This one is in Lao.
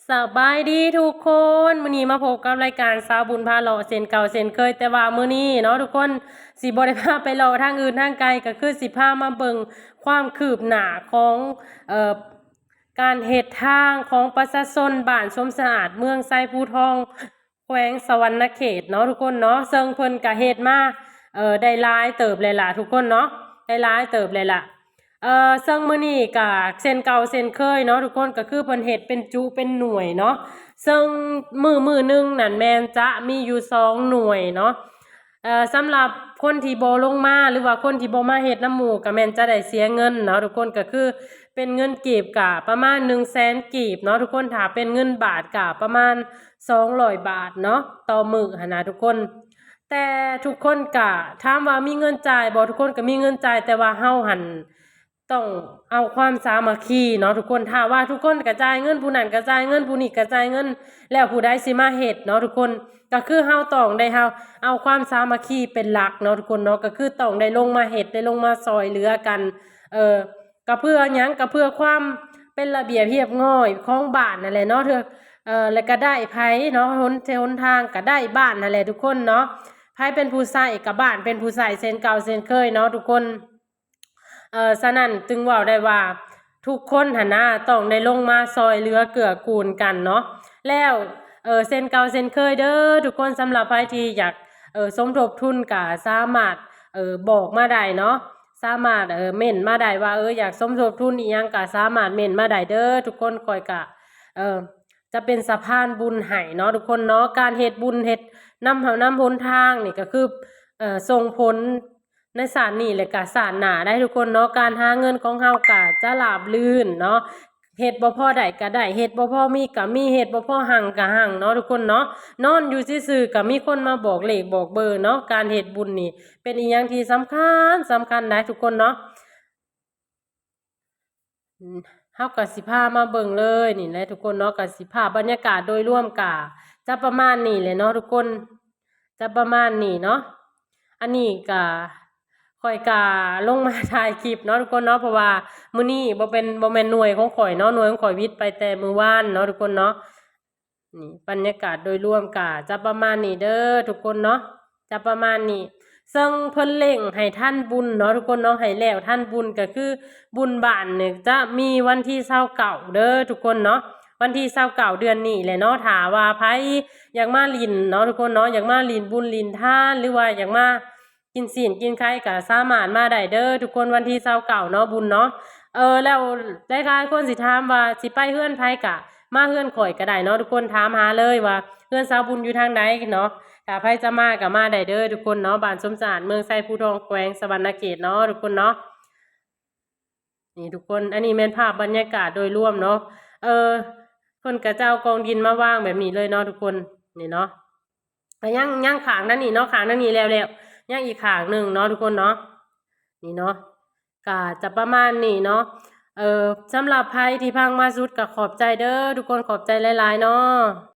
ສະບາຍດີທຸກຄົນ, ມື້ນີ້ມາພົບກັບລາຍການສາວບຸນພາເລາະເຊັ່ນເກົ່າເຊັ່ນເຄີຍ, ແຕ່ວ່າມື້ນີ້ເນາະທຸກຄົນ ຊິບໍ່ໄດ້ພາໄປເລາະທາງອື່ນທາງໄກ, ກໍຄືຊິພາມາເບິ່ງຄວາມຄືບໜ້າຂອງ ເອີ ການເຮັດທາງຂອງປະຊາຊົນບ້ານສົມສະອາດ ເມືອງໄຊພູທອງ ແຂວງສະຫວັນນະເຂດເນາະທຸກຄົນເນາະ, ເຊິ່ງເພິ່ນກະເຮັດມາ ເອີ ໄດ້ຫຼາຍເຕີບແລ້ວລະທຸກຄົນເນາະ, ໄດ້ຫຼາຍເຕີບແລ້ວລະ. ເອີ ເຊິ່ງມື້ນີ້ກະເຊັ່ນເກົ່າເຊັ່ນເຄີຍເນາະທຸກຄົນ, ກໍຄືເພິ່ນເຮັດເປັນຈຸເປັນໜ່ວຍເນາະ, ເຊິ່ງມື້ ມື້ໜຶ່ງນັ້ນແມ່ນຈະມີຢູ່ສອງໜ່ວຍເນາະ. ເອີ ສຳລັບຄົນທີ່ບໍ່ລົງມາ ຫຼືວ່າຄົນທີ່ບໍ່ມາເຮັດນຳໝູ່ ກໍແມ່ນຈະໄດ້ເສຍເງິນເນາະທຸກຄົນ, ກໍຄືເປັນເງິນກີບກະປະມານໜຶ່ງແສນກີບເນາະທຸກຄົນ, ຖ້າເປັນເງິນບາດກະປະມານສອງຮ້ອຍບາດເນາະ ຕໍ່ມື້ຫັ້ນນະທຸກຄົນ. ແຕ່ທຸກຄົນກະຖາມວ່າມີເງິນຈ່າຍບໍ່? ທຸກຄົນກໍມີເງິນຈ່າຍ, ແຕ່ວ່າເຮົາຫັ້ນ ຕ້ອງເອົາຄວາມສາມັກຄີເນາະທຸກຄົນ. ຖ້າວ່າທຸກຄົນກະຈ່າຍເງິນ, ຜູ້ນັ້ນກະຈ່າຍເງິນ, ຜູ້ນີ້ກະຈ່າຍເງິນ, ແລ້ວຜູ້ໃດຊິມາເຮັດເນາະທຸກຄົນ? ກໍຄືເຮົາຕ້ອງໄດ້ ເຮົາເອົາຄວາມສາມັກຄີເປັນຫຼັກເນາະທຸກຄົນເນາະ, ກໍຄືຕ້ອງໄດ້ລົງມາເຮັດ ໄດ້ລົງມາຊ່ອຍເຫຼືອກັນ. ເອີ ກໍເພື່ອຫຍັງ? ກໍເພື່ອຄວາມເປັນລະບຽບຮຽບຮ້ອຍຂອງບ້ານນັ້ນແຫຼະເນາະ, ເທື່ອ ເອີ ແລ້ວກໍໄດ້ໃຜເນາະ, ຫົນ ຫົນທາງກໍໄດ້ບ້ານຫັ້ນແຫຼະທຸກຄົນເນາະ, ໃຜເປັນຜູ້ໃຊ້ກໍບ້ານເປັນຜູ້ໃຊ້ເຊັ່ນເກົ່າເຊັ່ນເຄີຍເນາະທຸກຄົນ. ເອີ ສະນັ້ນຈຶ່ງເວົ້າໄດ້ວ່າທຸກຄົນຫັ້ນນະ ຕ້ອງໄດ້ລົງມາຊ່ອຍເຫຼືອເກື້ອກູນກັນເນາະ. ແລ້ວ ເອີ ເຊັ່ນເກົ່າເຊັ່ນເຄີຍເດີທຸກຄົນ, ສຳລັບໃຜທີ່ຢາກ ເອີ ສົມທົບທຶນກໍສາມາດ ເອີ ບອກມາໄດ້ເນາະ, ສາມາດ ເອີ ເມັ້ນມາໄດ້ວ່າ ເອີ ຢາກສົມທົບທຶນອີ່ຫຍັງກໍສາມາດເມັ້ນມາໄດ້ເດີທຸກຄົນ. ຂ້ອຍກໍ ເອີ ຈະເປັນສະພານບຸນໃຫ້ເນາະທຸກຄົນເນາະ. ການເຮັດບຸນເຮັດນຳ ນຳຫົນທາງນີ້ກໍຄື ເອີ ສົ່ງຜົນ ໃນຊາດນີ້ ແລະກະຊາດໜ້າໄດ້ທຸກຄົນເນາະ. ການຫາເງິນຂອງເຮົາກະຈະລາບລື່ນເນາະ, ເຮັດບໍ່ພໍໄດ້ກະໄດ້, ເຮັດບໍ່ພໍມີກະມີ, ເຮັດບໍ່ພໍຮັ່ງກະຮັ່ງເນາະທຸກຄົນເນາະ. ນອນຢູ່ຊື່ໆກະມີຄົນມາບອກເລກບອກເບີເນາະ. ການເຮັດບຸນນີ້ເປັນອີ່ຫຍັງທີ່ສຳຄັນ ສຳຄັນໄດ໋ທຸກຄົນເນາະ. ເຮົາກະຊິພາມາເບິ່ງເລີຍນີ້ແຫຼະທຸກຄົນເນາະ, ກະຊິພາບບັນຍາກາດໂດຍລວມກະຈະປະມານນີ້ແຫຼະເນາະທຸກຄົນ, ຈະປະມານນີ້ເນາະ. ອັນນີ້ກະ ຂ້ອຍກະລົງມາຖ່າຍຄລິບເນາະທຸກຄົນເນາະ, ເພາະວ່າມື້ນີ້ບໍ່ເປັນ ບໍ່ແມ່ນໜ່ວຍຂອງຂ້ອຍເນາະ, ໜ່ວຍຂອງຂ້ອຍວິດໄປແຕ່ມື້ວານເນາະທຸກຄົນເນາະ. ນີ້ບັນຍາກາດໂດຍລວມກະຈະປະມານນີ້ເດີທຸກຄົນເນາະ, ຈະປະມານນີ້. ເຊິ່ງເພິ່ນເລັ່ງໃຫ້ທັນບຸນເນາະທຸກຄົນເນາະ, ໃຫ້ແລ້ວທັນບຸນ ກະຄືບຸນບ້ານນີ້ຈະມີວັນທີຊາວເກົ້າເດີທຸກຄົນເນາະ, ວັນທີຊາວເກົ້າເດືອນນີ້ແຫຼະເນາະ. ຖ້າວ່າໃຜຢາກມາຫຼິ້ນເນາະທຸກຄົນເນາະ, ຢາກມາຫຼິ້ນບຸນຫຼິ້ນທານ ຫຼືວ່າຢາກມາ ກິນຊີ້ນກິນໄຂ່ກະສາມາດມາໄດ້ເດີທຸກຄົນ, ວັນທີຊາວເກົ້າເນາະ ບຸນເນາະ. ເອີ ແລ້ວຫຼາຍໆຄົນຊິຖາມວ່າຊິໄປເຮືອນໃຜ, ກະມາເຮືອນຂ້ອຍກະໄດ້ເນາະທຸກຄົນ, ຖາມຫາເລີຍວ່າເຮືອນສາວບຸນຢູ່ທາງໃດເນາະ. ຖ້າໃຜຈະມາກະມາໄດ້ເດີທຸກຄົນເນາະ, ບ້ານສົມສະອາດ ເມືອງໄຊພູທອງ ແຂວງສະຫວັນນະເຂດເນາະທຸກຄົນເນາະ. ນີ້ທຸກຄົນ, ອັນນີ້ແມ່ນພາບບັນຍາກາດໂດຍລວມເນາະ. ເອີ ເພິ່ນກະຈະເອົາກອງດິນມາວາງແບບນີ້ເລີຍເນາະທຸກຄົນ, ນີ້ເນາະ. ກະຍັງ ຍັງຂ້າງທາງນີ້ເນາະ, ຂ້າງທາງນີ້ແລ້ວໆ ຍັງອີກຂ້າງໜຶ່ງເນາະທຸກຄົນເນາະ. ນີ້ເນາະ ກະຈະປະມານນີ້ເນາະ. ເອີ ສຳລັບໃຜທີ່ຟັງມາສຸດກະຂອບໃຈເດີທຸກຄົນ, ຂອບໃຈຫຼາຍໆເນາະ.